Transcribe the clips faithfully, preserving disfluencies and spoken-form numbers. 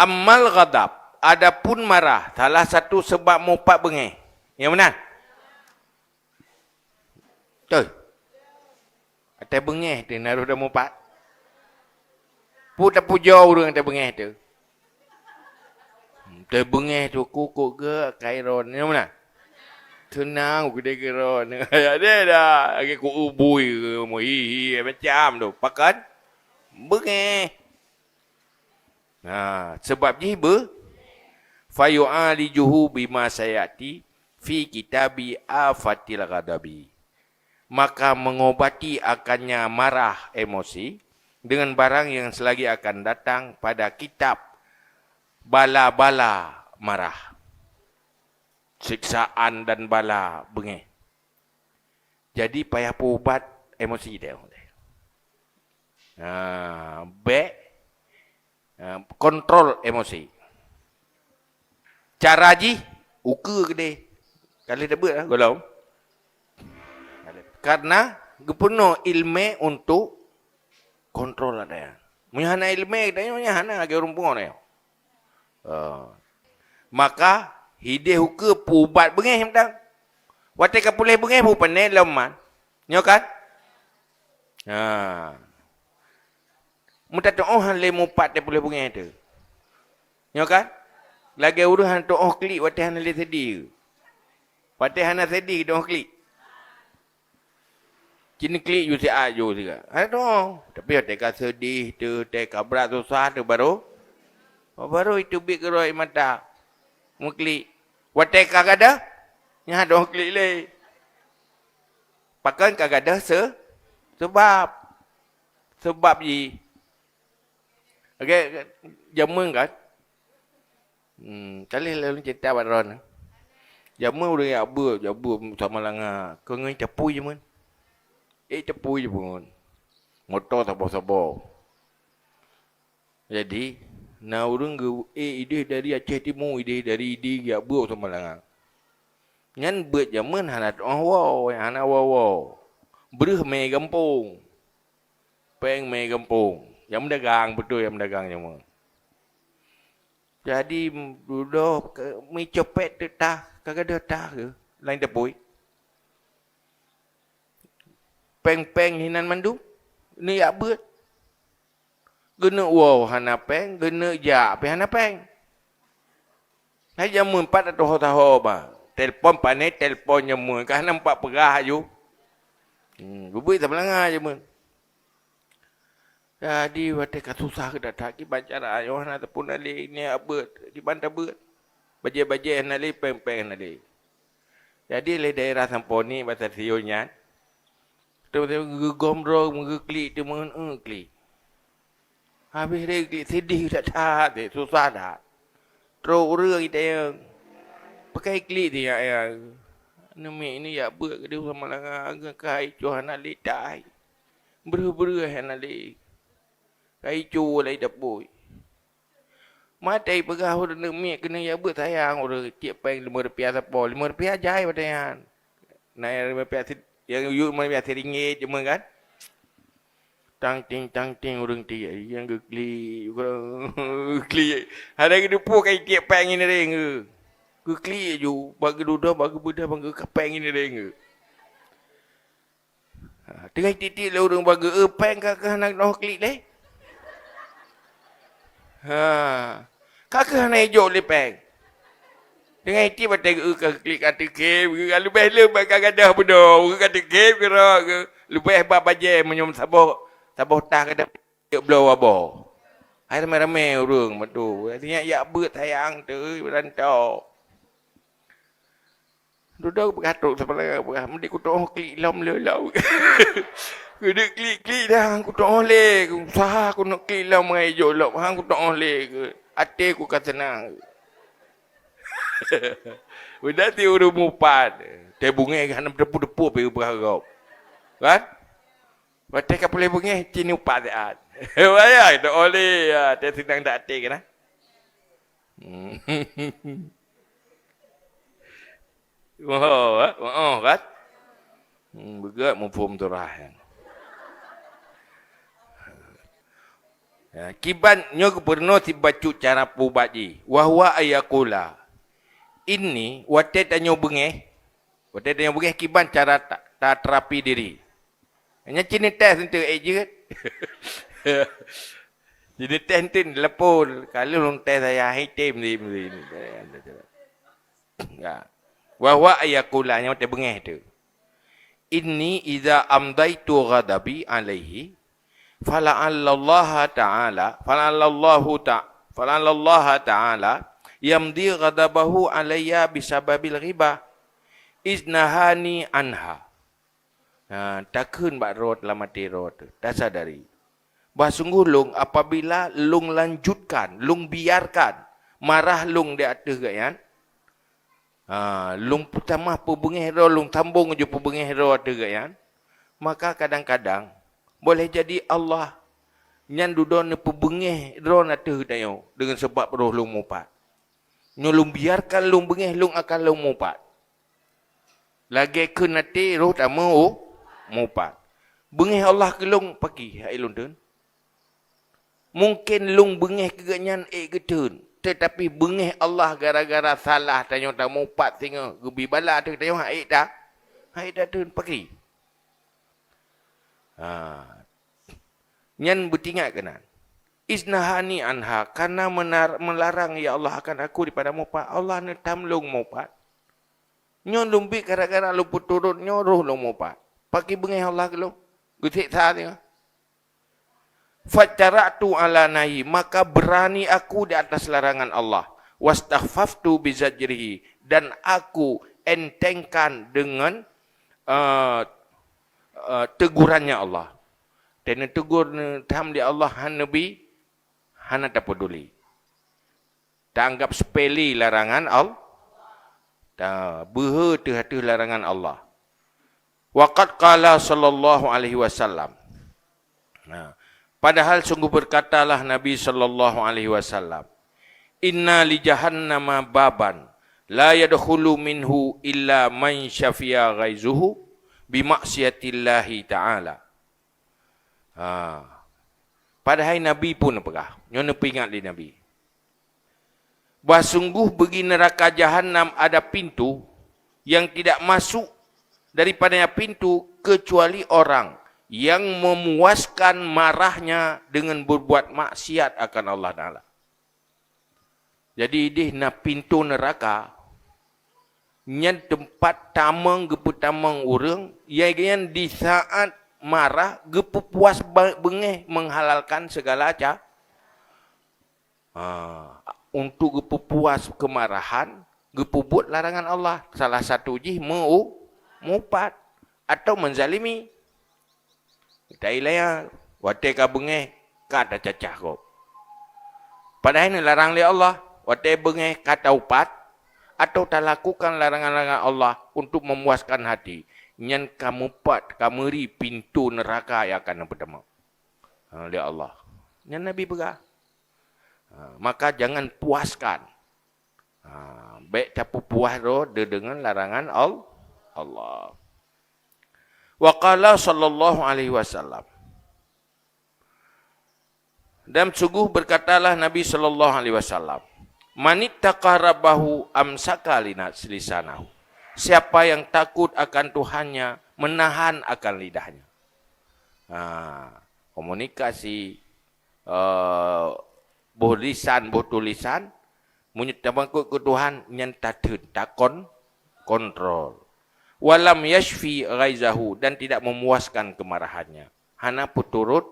Ammal ghadab, adapun marah, salah satu sebab mupat beungéh. Nyang meunan? Betul. Até beungéh teuh na roh dan mupat. Peue tapujoe ureuëng até beungéh teuh? Até beungéh teuh kukuk geuh kairon. Nyang meunan? Seunang geude kairon. Ada dah. Lagi ku ubui ke, mu hihi, macam tu. Pakon? Beungéh. Ha, sebab jih be, "Fayu'alijuhu bima sayati fi kitabi afatil ghadabi." Maka mengobati akannya marah emosi dengan barang yang selagi akan datang pada kitab bala-bala marah. Siksaan dan bala beungéh. Jadi payah peuubat emosi teuh. Ha, bék, ha, kontrol emosi. Cara jih, ukeue keudeh. Ka lheueh tabeuet lah, gohlom. Karena geupeunoh iéleumé untuk kontrol até nyan. Meunyoe hana iéleumé, tanyoe nyan hana lagée ureuëng pungo tanyoe. Oh. Maka hideh ukeue peuubat beungéh mantong. Watée ka puléh beungéh, peue pane lom man. Nyoe kan? Ha. Meutatu'oh han lé mupat teuh puléh beungéh teuh. Nyoe kan? Lagée ureuëng han tu'oh klik watée hana lé seudeh. Watée hana seudeh tu'oh klik. Cit neuklik ju siat ju siat. Hana tu'oh. Tapi watée ka seudeh teuh, watée ka brat susah teuh baru, baru iteubiet keudroe mata. Meuklik. Watée ka gadôh, nyan tu'oh klik lé. Pakon ka gadôh se-, seubab. Seubab jih. Oke, jameun kan? Hmm, ka lheueh lôn cerita bak droeneuh. Jameun ureuëng jak beuet, jak beuet sama langa. Keu ngon tapui jameun. Eh, tapui jameun. Moto saboh-saboh. Jadi, na ureuëng geu-, eh, ideh dari Aceh Timu, ideh dari idi jak beuet sama langa. Nyan beuet jameun hana tu'oh woe, hana woe-woe. Breuh mé gampông. Péng mé gampông. Nyang meudagang, beutôi nyang meudagang jameun. Jadi, dudoe ke, meucopet teuk tah, ka gadôh tah geuh, laén tapui. Péng-péng hinan mandum, neujak beuet. Geuneuk woe hana péng, geuneuk jak pih hana péng. Hai jameun pat tatuho-taho ba. Telepon pane, telepon jameun. Ka hana pat peugah aju. Hmm, geubeuet sapeulanga jameun. Jadi, watée ka susah geudak that, kiban cara nyoe hana tapuna lé, neujak beuet, kiban tabeuet. Bajée-bajée hana lé, péng-péng hana lé. Jadi, lé daerah Samponi bak stasiun nyan, teuma geugom droe, meugeuklik, teuma, eh, klik. Habéh lé klik, seudeh that-that, eh, susah that. Trok ureuëng itanyong, pakon klik teuh nyan, ya. Neumik neujak beuet keudeh sama langa, ka hai cue hana lé tai. Breuh-breuh hana lé. Ka icu lé dapui. Maté peugah ureuëng neumik keuneuk jak beuet sayang ureuëng tiek péng lima rupiah sapo, lima rupiah jai watée nyan. Na nyang lima rupiah si-, nyang yue lima rupiah siringgit cuma kan. Tang ting, tang ting ureuëng tiek, nyang geuklik, geuklik. Hana geuteupeue ka itiek péng ngieng ring geuh. Geuklik aju, bak geududoe, bak geubeudoe, bak geukapéng ngieng ring geuh. Ha, teungoh tiek-tiek lé ureuëng bak geu-, "Eh, péng ka keuh hana tatu'oh klik lé?" Ha, ka keuh hana ijok lé péng. Teungoh tiek watée geu-, ka klik ka teukhém, geu-, leubeh le bak ka gadôh bunoe, geu-, ka teukhém keudroe, geu-, leubeh bak bajée meunyoe saboh, saboh tah gadôh jeuet bloe waboh. Hai ramé-ramé ureuëng meutu, nyan jak beuet sayang teuh, beurantô. Dudoe peugah trok sapeue lagée peugah, "Meudeh kutu'oh klik lom le lom." Keuneuk klik-klik dah, kutu'oh lé, usaha keuneuk klik lom ngon ijok lom, han kutu'oh lé, até ku ka seunang. Udah ti ureuëng mupat, teuh beungéh hana teupeue-teupeue pih peugah gob. Kan? Watée ka puléh beungéh, cit neupat siat. Wayah, tu'oh lé, ya, teuh seunang that até keunan. Hmm. Oh, eh? Oh, kan? Hmm, beugét muphom surah nyan. Ha, kiban nyoe geupeureunoe sibacut cara peuubat jih. Wa huwa ayyaqula. Ini, watée tanyoe beungéh, watée tanyoe beungéh kiban cara ta-, taterapi diri. Nyan cit neutés enteuk ék jeuet. Cit neutés enteuk telepon, ka lheueh lôn tés ayah, hai tem, tem, tem. Ya. Wa huwa ayyaqula, nyoe watée beungéh tu. Inni idza amdaitu ghadabi alaihi, fala'allallaha ta'ala, fala'allallahu ta-, fala'allallaha ta'ala yamdi ghadabahu alayya bisababil ghibah, iznahani anha. Ha, takheun bak droe lam até droe teuh, tasadari. Bah sunggoh lôn, apabila lôn lanjutkan, lôn biarkan marah lôn di ateueh geuh nyan, ha, lôn peutamah peubeungéh droe, lôn sambong ju peubeungéh droe ateueh geuh nyan, maka kadang-kadang boleh jadi Allah nyan dudoe neupeubeungéh droe ateueh tanyoe deungon sabab roh lôn mupat. Nyoe lôn biarkan lôn beungéh, lôn akan lôn mupat. Lagée kheun até roh tameu mupat. Beungéh Allah keu lôn pakri hai lôn teun. Mungken lôn beungéh keu geuhnyan ék geuteun, teutapi beungéh Allah gara-gara salah tanyoe tamupat singoh geubi bala ateueh tanyoe hana ék ta-, hana ék tateun pakri. Ha. Nyan beutingat keunan. Iznahani anha, karena menar-, melarang ya Allah akan aku daripada mupat. Allah neutam lôn mupat. Nyoe lôn biet gara-gara lôn peuturot nyoe roh lôn mupat. Pakri beungéh Allah keu lôn. Geuseksa singoh. Fajara'tu ala nahi, maka berani aku di atas larangan Allah. Wastakhfaftu bizajrihi, dan aku entengkan dengan, eh, eh, tegurannya Allah. Dan tegur neutam di Allah hana bi, hana tapeduli. Taanggap sepele larangan Allah. Ta-, beuhe teuh ateueh larangan Allah. Wa qad qala sallallahu alaihi wasallam. Nah, padahal sungguh berkatalah Nabi sallallahu alaihi wasallam, "Inna li jahannama baban la yadkhulu minhu illa man syafiya ghaizuhu bi maksiatillahi ta'ala." Ha. Padahai Nabi pun neupeugah, nyoe neupeuingat lé Nabi, bah sungguh bagi neuraka jahanam ada pintu yang tidak masuk daripadanya pintu kecuali orang yang memuaskan marahnya dengan berbuat maksiat akan Allah Taala. Jadi ideh na pintoe neuraka, nyan teumpat tamong geupeutamong ureuëng, nyang di saát marah geupeupuas ba-, beungéh menghalalkan segala ca-, ha, untuk geupeupuas keumarahan, geupeubuet larangan Allah. Salah satu jih meu-, mupat atau menzalimi. Tailaya, watée ka beungéh, ka tacacah gob. Padahai neularang lé Allah, watée beungéh ka taupat, atau talakukan larangan-larangan Allah untuk memuaskan hati, nyan ka mupat, ka meuri pintoe neuraka nyang akan neupeutamong, ha, lé Allah. Nyan Nabi peugah. Ha, maka jangan puaskan. Ha, bék tapeupuas droe de-, deungon larangan Al-, Allah. Wa qala sallallahu alaihi wasallam. Dan sungguh berkatalah Nabi sallallahu alaihi wasallam, "Manittaqarrabahu amsaka lina-, lisanahu." Siapa yang takut akan Tuhannya, menahan akan lidahnya. Ha, komunikasi, eh, boh lisan, boh tulisan, meunyoe tamakot keu Tuhan, nyan tateun, takon-, kontrol. "Walam yashfi ghaizahu," dan tidak memuaskan kemarahannya. Hana peuturot,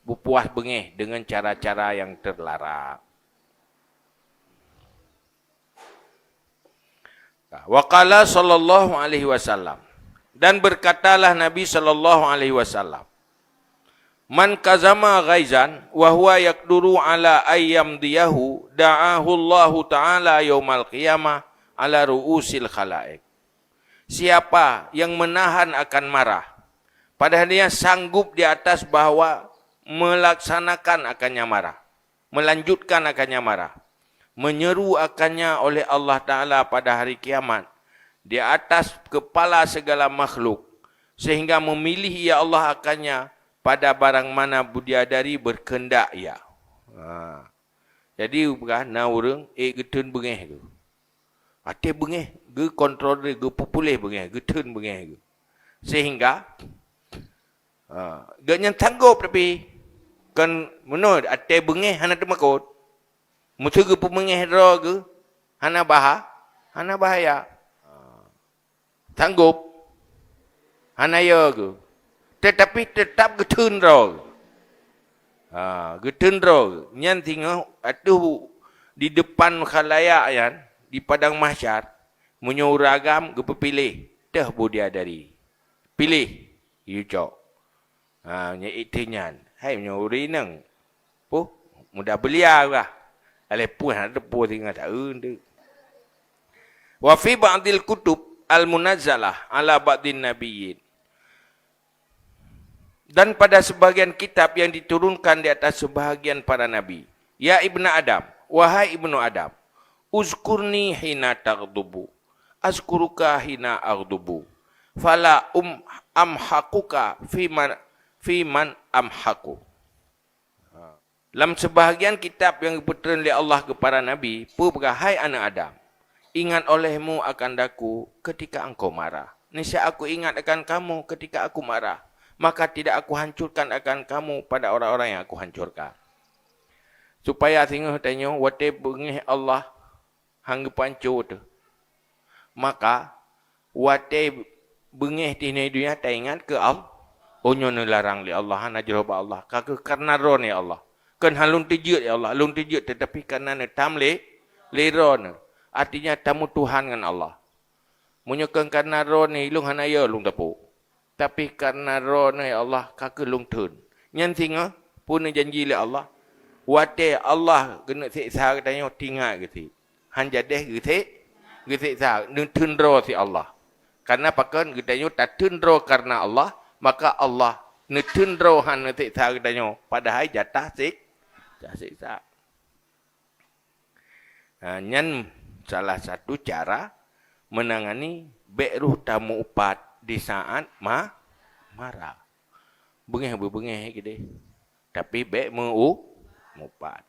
beupuas beungéh deungon cara-cara nyang teularang. Wa qala sallallahu alaihi wasallam, dan berkatalah Nabi sallallahu alaihi wasallam, "Man kazama ghaizan wa huwa yaqduru ala ayyamdiyahu, da'ahu Allahu ta'ala yaumal qiyamah ala ru'usil khalaik." Siapa yang menahan akan marah, padahal dia sanggup di atas bahwa melaksanakan akannya marah, melanjutkan akannya marah, menyeru akannya oleh Allah Taala pada hari kiamat di atas kepala segala makhluk, sehingga memilih ia Allah akannya pada barang mana bidadari berkehendak ia. Ha. Jadi, peugah na ureuëng ék geutheun beungéh geuh. Até beungéh geukontrol diri, geupeupuléh beungéh, geutheun beungéh geuh. Sehingga, ha, geuhnyan sanggob tapi kon meunoe até beungéh hana teumakot. Meuseu geupeubeungéh droe geuh hana baha-, hana bahaya. Ha. Sanggob. Hana yo geuh. Tetapi tetap geutheun droe. Ha, geutheun droe. Nyan singoh ateueh di depan khalayak nyan, di padang mahsyar, meunyoe ureuëng agam geupeupiléh, teuh bu dia dari. Piléh, yue cok. Ha, nyan itu nyan. Hai meunyoe ureuëng inong. Puh, mudah belia lah. Alai puih hana teupue singoh taeu tu. Wa fi ba'dil kutub al-munazzalah ala ba'din nabiyyin. Dan pada sebahagian kitab yang diturunkan di atas sebahagian para nabi. Ya ibna Adam, wahai ibnu Adam, uzkurni hina taghdubu, azkuruka hina aghdubu, fala um amhaquka fiman, fiman amhaqu. Lam sebahagian kitab nyang geupeutrön lé Allah keu para nabi, peugah, "Hai aneuëk Adam, ingat olehmu akan Aku ketika engkau marah. Niscaya Aku ingat akan kamu ketika Aku marah, maka tidak Aku hancurkan akan kamu pada orang-orang yang Aku hancurkan." Supaya singoh tanyoe watée beungéh Allah han geupeuhanco teuh. Maka, watée beungéh tinoe donya taingat keu Allah. Oh, nyoe neularang lé Allah, hana jroh bak Allah. Ka kheueh kareuna Droeneuh ya Allah. Kon han lôn teujeuet ya Allah, lôn teujeuet tetapi kareuna neutam lé, lé Droeneuh. Artinya tameutuhan ngon Allah. Meunyoe kon kareuna Droeneuh, ilôn hana yo lôn tapok. Tapi kareuna Droeneuh ya Allah ka kheueh lôn theun. Nyan singoh peue neujanji lé Allah. Watée Allah keuneuk seksa geutanyoe, tingat geuti. Han jadeh geusek-, geuseksa, neutheun droe si Allah. Kareuna pakon geutanyoe tatheun droe kareuna Allah, maka Allah neutheun droe han neuseksa geutanyoe, padahai jatah sek-, jatah seksa. Ha, nyan salah satu cara menangani bék roh tameuupat di saat ma-, marah. Beungéh beubeungéh keudeh. Tapi bék meu-, meuupat.